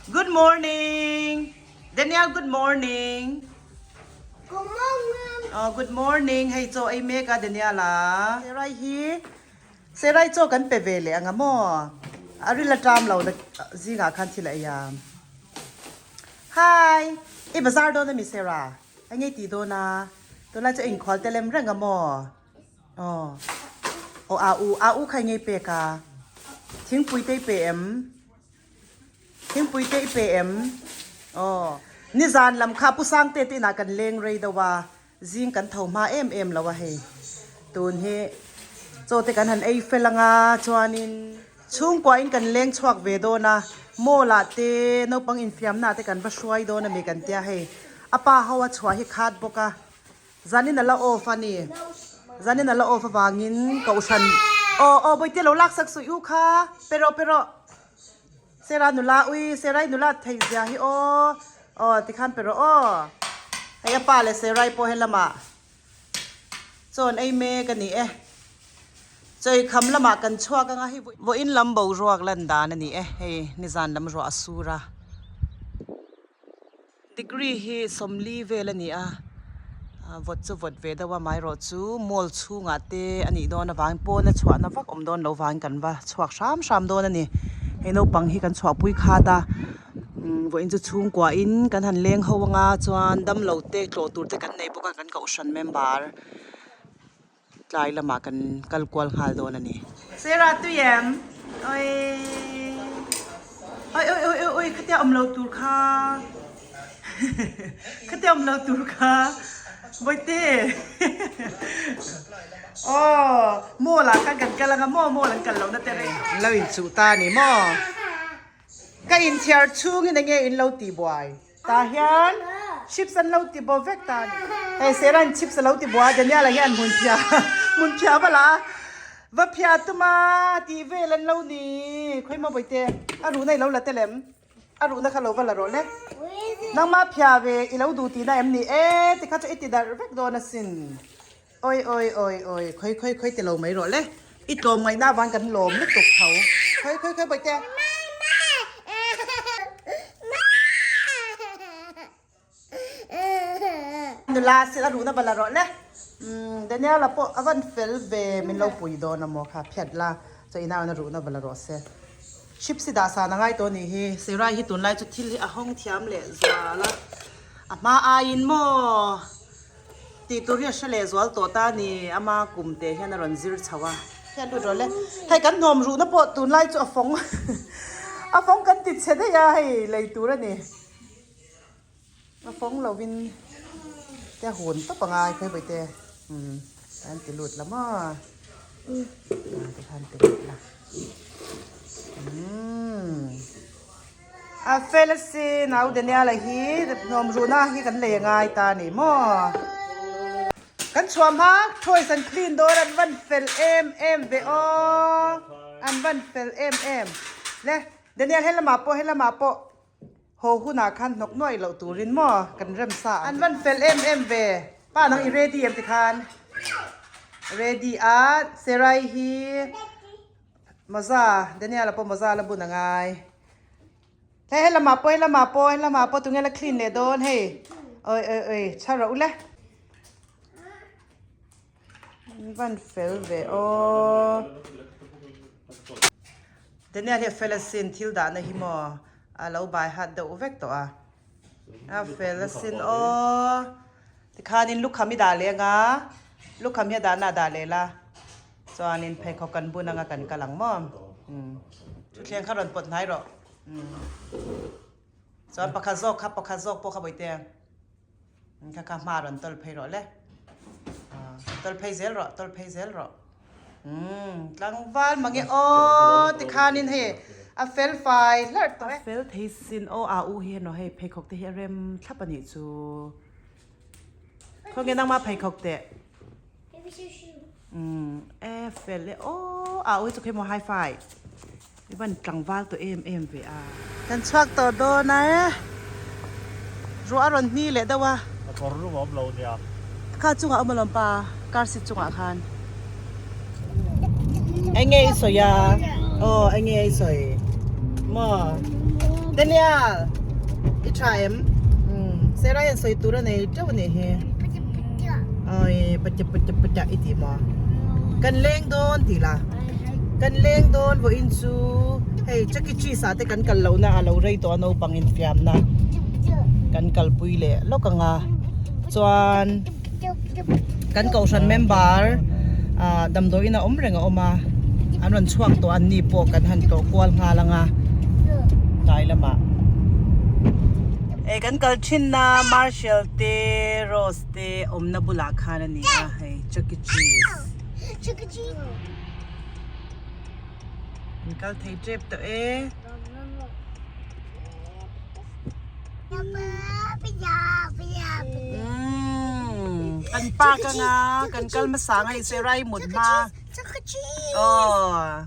Good morning. Daniel, good morning. Good morning. Oh, good morning. Hei chaw ei mek a Daniel a. Serai hi Serai chaw kan pe ve leh anga maw? A ril a ṭam lo na zingah khan thil a ei a. Hi. I bazar dawn ami Sarah? A ngei ti dawn a. Tunlai chu a inkhual te lem reng a maw? Aw. Aw a u a u kha i ngei pek a. Thingpui te i pe em? Thingpui te i pe em? Aw. Nizan lam kha Pu Sangte te inah kan leng rei deuh a. Zing kan tho hma em em lo a hei. Tun hi chaw te kan han ei fel anga chuanin chhungkua in kan leng chhuak ve dawn a, mall ah te naupang infiamna ah te kan va hruai dawn a mi kan tia hei. A pa ho a chhuah hi khat bawk a, zanin a la off a ni. Zanin a la off avangin kohhran aw aw bawihte lo lak sak suih u kha pe rawh pe rawh. Sera nula ui Serai nula theih zia hi aw aw tikhan pe rawh aw hei a pa leh Serai pawh helamah chawn ei mek a ni e chawikham lamah kan chhuak anga hei vawiin lam boruak lan dan a ni e hei nizan lam ruah a sur a. Degree hi sawmli vel a ni a, vawt chu vawt ve deuh a amaherawh chu mall chhungah te a nih dawn avangin pawn a chhuahna vak awm dawn lo vangin kan va chhuak hram hram dawn a ni. Hei naupang hi kan chhuahpui khat a, vawiin chu chhungkuahin kan han leng ho anga chuan damlo te tlawh tur te kan nei bawk a kan kohhran member tlai lamah kan kal kual nghal dawn a ni. Sarah tui em? Oi oi oi oi oi khatia awm lo tur kha khatia awm lo tur kha Bawihte aw mall ah khan kan kal anga maw mall an kal lohna te reng lo inchuh ta a ni maw ka inthiar chhungin enge in lo tihbuai. Tah hian chips an lo ti bo vek ta a ni. Hei Sera'n chips a lo ti bo a, Daniel-a hian hmun phiah hmun phiah va la a, va phiah tum a tih vel an lo ni. Khawi maw Bawihte, a ruhna i lo la tel em? A ruhna kha lo va la rawh le. Nangmah phiah ve i lo duh tihna em ni? E tikha chu i ti darh vek dawn asin. Oi oi oi oi khawi khawi khawi ti lo mai rawh le. I tlawm ngaihna avang kan lawm lutuk tho. Khawi khawi khawi bawihte. Nula sil a ruhna bala rawh le. Umm Daniela pawh a van fel ve min lo pui dawn a maw kha phiat la chaw inah a ruhna bala rawh se. Chips hi dah san a ngai tawh a nih hi. Serai hi tunlai chu thil hi a hawng thiam leh zual a. A hma aiin maw. Tih tur hi a hre leh zual tawh ta a ni, ama kum te hian a rawn zir chho a. Hian lut rawh le, hei kan hnawm ruhna pawh tunlai chu a fawng a fawng kan ti chhe daih a hei lei tur a ni. A fawng lovin te hun tawp a ngai khawi bawihte umm an ti lut la maw tikhan ti lut la umm. A fel a si, nau Daniel-a hi hnawm ruhna hi kan lei a ngai ta a ni maw? Kan chhuah hma toys an clean dawn an van fel em em ve aw, an van fel em em. Le Daniel helamah pawh helamah pawh haw hunah khan hnawk nuaih loh turin maw kan rem sa ang. An van fel em em ve, pa nang i ready em tikhan? Ready a, Serai hi. Mawza, Daniel-a pawh mawza la bun a ngai. Hei he lamah pawh, he lamah pawh, he lamah pawh tunge la clean leh dawn hei. Oi oi oi, chhar rawh u le. Van fel ve aw. Daniel hi a fel asin, thil dahna hi maw a lo bai hat deuh vek tawh a. A fel asin aw. Tikhanin lukham i dah leh anga, lukham hi a dahna a dah leh la. Chuanin pheikhawk kan bun anga kan kal ang maw? Umm. Thutthleng kha rawn pawt hnai rawh. Umm. Chuan pakhat zawk kha pakhat zawk pawh kha bawihte. Umm kha kha hma rawn tawlh phei rawh le. Aw tawlh phei zel rawh tawlh phei zel rawh. Umm tlangval mange aw tikhanin hei a fel fai hlarh tawh e. A fel thei sin aw a u hi henu hei pheikhawk te hi a rem thlap a nih chu. Khawnge nangmah pheikhawk teh. Umm e fel e aw a awi chu khi maw high five i van tlangval tawh em em ve a. Kan chhuak tawh dawn a e ruah a rawn hni leh deuh a. A kawr lum a awm lo nia. Kha chungah a awm alawm pa car seat chungah khan. Enge i sawi a aw enge i sawi maw. Daniel i tha em? Sarah hian sawi tur a nei teuh a nih hi. Oi pacha pacha pacha i ti maw? Kan leng dawn tih la. Kan leng dawn vawiin chu hei Chuck E Cheese ah te kan kal lohna a lo rei tawh a naupang infiamna kan kalpui leh lawk ang a chuan Kan kohhran member ah damdawiin a awm reng a awm a, an rawn chhuak tawh a ni pawh kan han tlawh kual nghal ang a tlai lamah. Hei kan kal thin na Marshall te Rose te awmna bulah khan a ni a hei Chuck E Cheese. An kal thei tep tawh e. Kan park anga kan kal hmasa anga i se rai mut hma. Aw.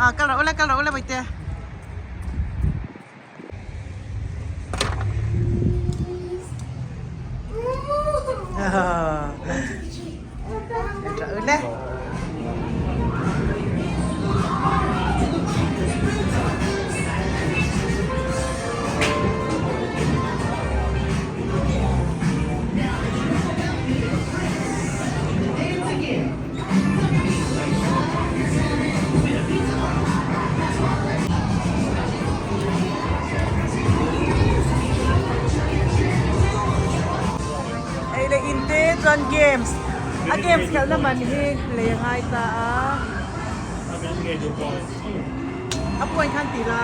Ah kal rawh ula kal rawh ula bawihte. Ei leh in te chuan games a games khelhna man hi lei a ngai ta a a point khan tih la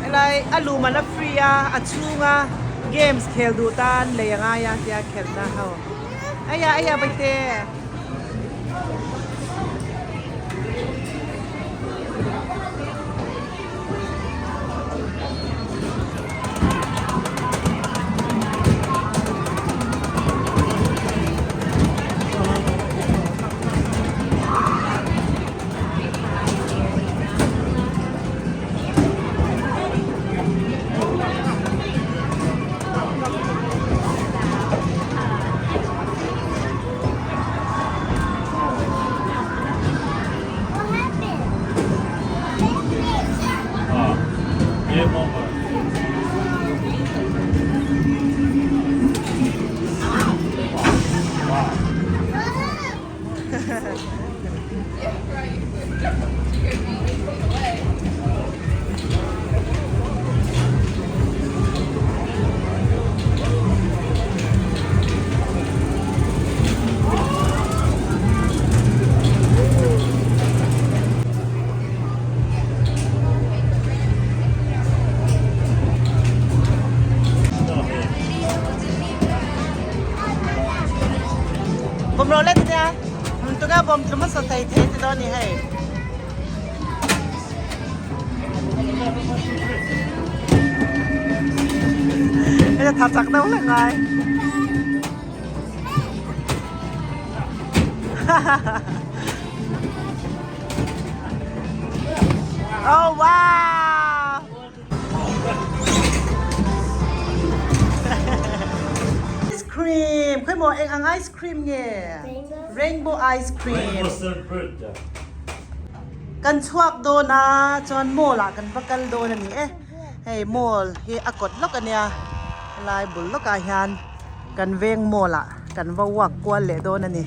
helai a lum an a free a a chhunga games khel duh tan lei a ngai a tia khelhna ho. Aya aya baite. Bawm rawh le tia tunga bawm tlum hmasa thei thei ti dawn ni hei. Hei tha chak deuh hlek ngai. Oh wow! Ice cream khoi maw eng ang ice cream nge rainbow ice cream Rainbow sherbet kan chhuak dawn a chuan mall ah kan va kal dawn a ni e hei mall hi a kawt lawk a nia helai bul lawkah hian kan veng mall ah kan va walk kual leh dawn a ni.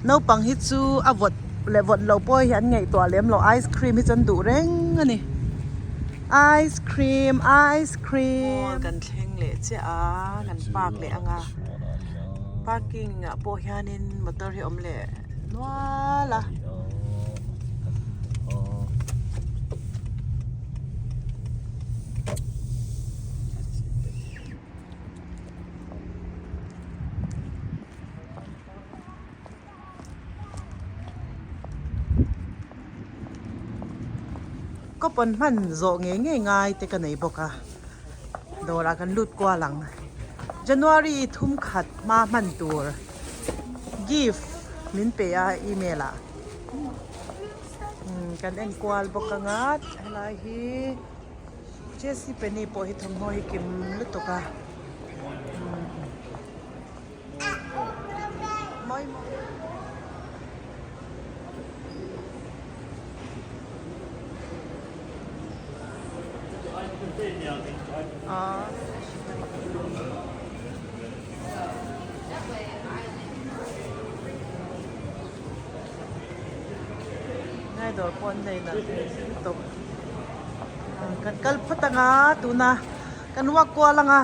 Naupang hi chu a vawt leh vawt loh pawh hi an ngaihtuah lem lo ice cream hi chu an duh reng a ni ice cream ice cream kan thleng leh chiah a kan park leh ang a parking ah pawh hianin motor hi a awm leh nual a. Coupon hman zawh ngei ngei ngai te ka nei bawk a dawrah kan lut kual ang January thum khat hma hman tur gift min pe a email ah kan en kual bawk ang a helai hi. JC Penney pawh hi thawmhnaw hi kim lutuk a. Mawi mawi. Ngai dawr pawh an nei nalh lutuk kan kal phawt anga tuna kan walk kual anga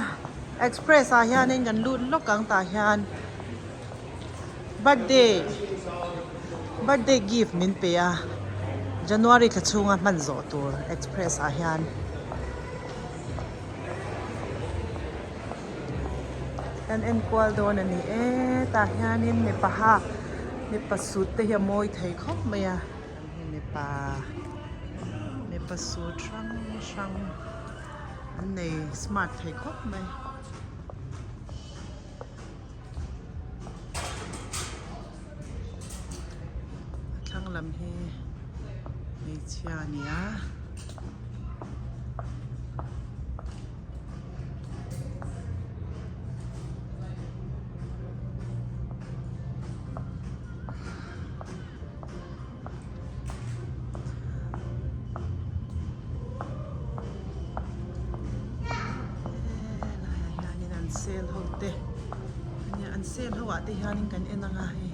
express ah hianin kan lut lawk ang tah hian birthday birthday gift min pe a January thla chhunga hman zawh tur express ah hian. Kan enkual dawn a ni e tah hianin mipa ha mipa suit te hi a mawi thei khawp mai a mipa mipa suit hrang hrang an nei smart thei khawp mai. A thlang lam hi hmeichhia a ni a. Helaiah hianin an sale ho te ania an sale ho ah te hianin kan en ang a hei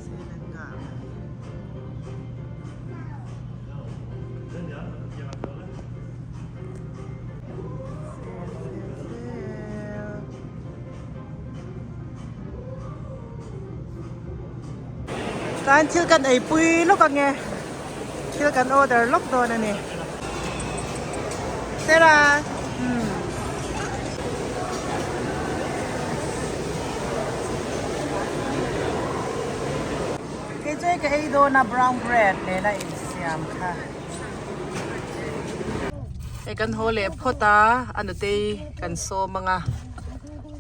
sale an ngah mai. Sale sale sale. Tlai thil kan ei pui lawk ange thil kan order lawk dawn a ni Sarah umm kei chu hei ka ei dawn a brown bread nena insiam kha hei kan haw leh phawt a a nutei kan sawm anga.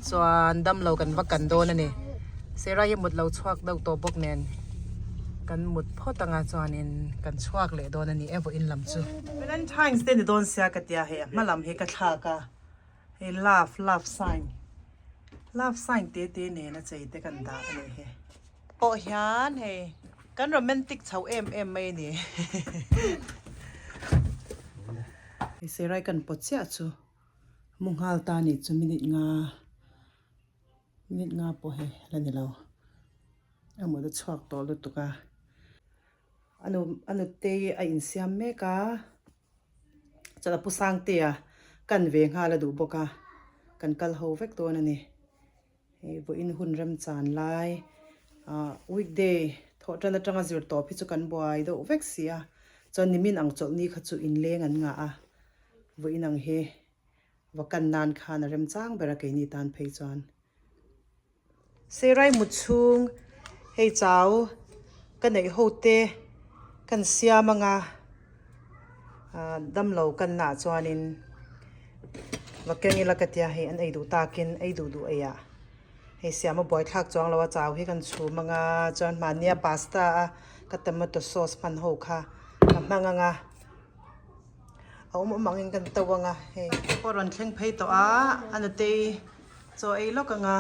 Chuan damlo kan va kan dawn a ni. Sarah hi mut lo chhuak deuh tawh bawk nen kan mut phawt anga chuanin kan chhuak leh dawn a ni e vawiin lam chu. Valentine's te ni dawn sia ka tia hei a hma lam hi ka thlak a hei love love sign love sign te te nen a chei te kan dah a ni hi. Pawh hian hei kan romantic chho em em mai a ni. Hei Sarah hi kan pawt chiah chu. Mu nghal ta nih chu minute nga minute nga pawh hei la ni lo a mut a chhuak tawh lutuk a a nu a nute hi a insiam mek a chuan a pu sangtea kan ve nghal a duh bawk a kan kal ho vek dawn a ni. Hei vawiin hun remchan lai ah weekday thawh tan atanga zir tawp hi chu kan buai deuh vek si a chuan nimin ang chawlhni kha chu inleng an ngah a vawiin ang hi va kan nan khan a remchang ber a keini tan phei chuan. Seirai mut chhung hei chau ka neih ho te kan siam anga ah damlo kan nah chuanin. Va keng ila ka tia hei an ei duh takin ei duh duh ei ah hei siam a buai thlak chuang lo a chau hi kan chhum anga chuan mahnia pasta a ka tomato sauce hman ho kha ka hmang anga a awm awm angin kan to anga hei pawh rawn thleng phei tawh a a nutei chaw ei lawk anga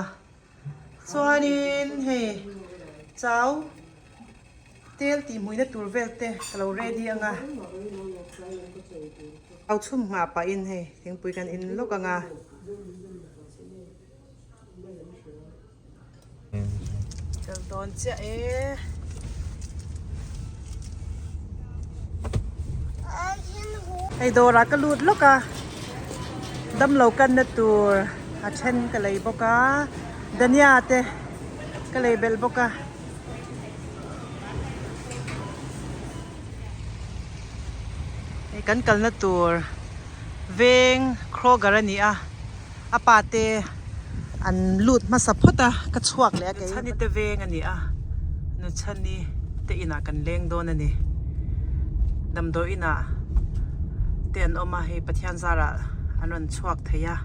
chuanin hei chau. Tel tih hmuihna tur vel te ka lo ready anga au chhum nghah pahin hei thingpui kan in lawk anga. Kal dawn chiah e. Hei dawrah ka lut lawk a damlo kanna tur a then ka lei bawk a dhania te ka lei belh bawk a. Hei kan kalna tur veng Kroger a ni a a pa te an lut hmasa phawt a ka chhuak leh a kei Nuchhani te veng a ni a Nuchhani te inah kan leng dawn a ni damdawi inah te an awm a hei Pathian zarah an rawn chhuak thei a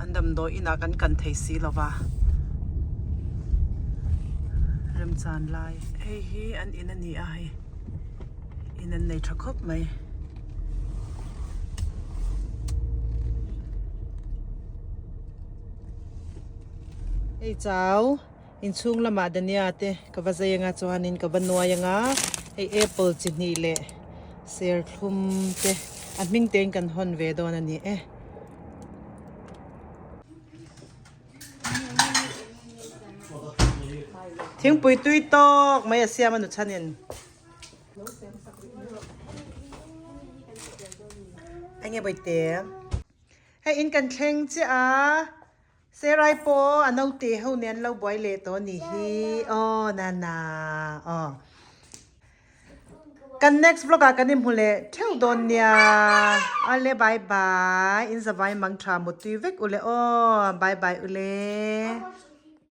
an damdawi inah kan kan thei si lo va. Remchan lai hei hi an in a ni a hei in an nei tha khawp mai. Hei chau, inchhung lamah Dania te ka va zai anga chuanin ka va nuai anga hei apple chi hnih leh serthlum te a hming tein kan hawn ve dawn a ni e. Thingpui tui tawk mai a siam a nu chhanin. Enge bawihte? Hei in kan thleng chiah a, Serai pawh a naute ho nen lo buai leh tawh a nih hi aw nana aw. Kan next vlog ah kan inhmu leh theuh dawn nia ale bye bye in zavai mang tha mutui vek ule aw bye bye ule.